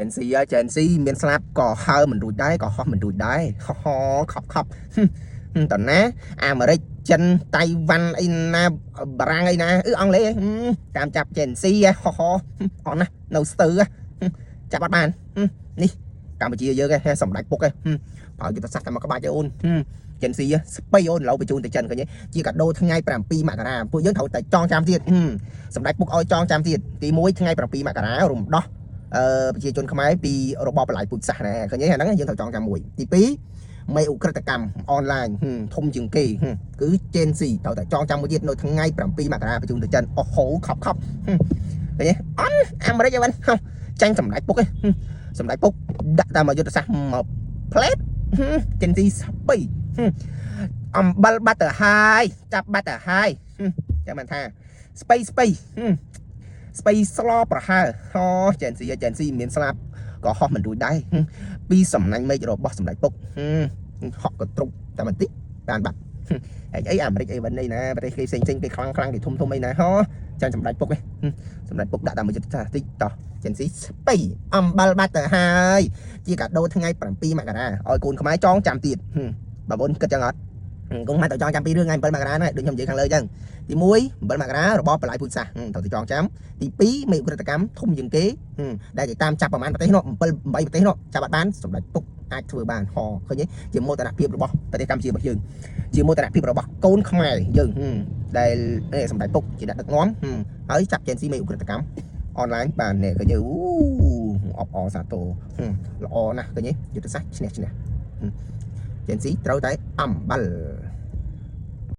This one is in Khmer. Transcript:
Gen Z ហើយ Gen Z មានស្លាប់ក៏ហើមិនរួចដែរក៏ហោះមិនរួចដែរហោះខប់ខប់តណាអាមេរិកចិនតៃវ៉ាន់អីណាបារាំងអីណាអឺអង់គ្លេសតាមចាប់ Gen Z ហោះអត់ណានៅស្ទើចាប់អត់បាននេះកម្ពុជាយើងឯងសម្ដេចពុកឯងបើយុទ្ធសាស្ត្រតែមកក្បាច់ឯអូន Gen Z ស្បៃអូនឥឡូវបញ្ជូនទៅចិនឃើញទេជាកាដូថ្ងៃ7មករាពួកយើងត្រូវតែចងចាំទៀតសម្ដេចពុកឲ្យចងចាំទៀតទី1ថ្ងៃ7មករារំដោះ ប្រជាជនខ្មែរពីរបបបល័យពូជសាសន៍ណាឃើញទេអាហ្នឹងយើងត្រូវចងចាំមួយទី2មេឧក្រិដ្ឋកម្មអនឡាញធំជាងគេគឺ Gen Z ត្រូវតែចងចាំមួយទៀតនៅថ្ងៃ7មករាបញ្ជូនទៅចិនអូហូខប់ខប់ឃើញទេអន់អាមេរិកអីវិញចាញ់សម្ដេចពុកឯងសម្ដេចពុកដាក់តាមយុទ្ធសាស្ត្រមកផ្លេត Gen Z ស្បៃអំបិលបាត់ទៅហើយចាប់បាត់ទៅហើយចាំបានថាស្បៃស្បៃស្បៃស្លប្រហើហោ Gen Z Gen Z មានស្លាប់ក៏ហោះមិនរួចដែរពីសំណាញ់មេឃរបស់សម្ដេចពុកហក់ក៏ទ្រុបតែបន្តិចបានបាត់អីអីអាមេរិកអីវិញអីណាប្រទេសគេផ្សេងផ្សេងគេខ្លាំងខ្លាំងគេធំធំអីណាហោចាញ់សម្ដេចពុកឯងសម្ដេចពុកដាក់តាមមួយចិត្តតិចតោះ Gen Z ស្បៃអំបិលបាត់ទៅហើយជាកាដូថ្ងៃ7មករាឲ្យកូនខ្មែរចងចាំទៀតបងប្អូនគិតចឹងអត់កុំមកទៅចងចាំពីរឿងថ្ងៃ7មករាហ្នឹងដូចខ្ញុំនិយាយខាងលើចឹងទី1 7មករារបបបល័យពូជសាសន៍ត្រូវទៅចងចាំទី2មេឧក្រិដ្ឋកម្មធំជាងគេដែលគេតាមចាប់ប្រមាណប្រទេសនោះ7 8ប្រទេសនោះចាប់អត់បានសម្ដេចពុកអាចធ្វើបានហឃើញទេជាមោទនភាពរបស់ប្រទេសកម្ពុជារបស់យើងជាមោទនភាពរបស់កូនខ្មែរយើងដែលសម្ដេចពុកជាអ្នកដឹកនាំហើយចាប់ Gen Z មេឧក្រិដ្ឋកម្មអនឡាញបាននេះឃើញទេអូអបអសាទរល្អណាស់ឃើញទេយុទ្ធសាស្ត្រឈ្នះឈ្នះ Gen Z ត្រូវតែអំបិល។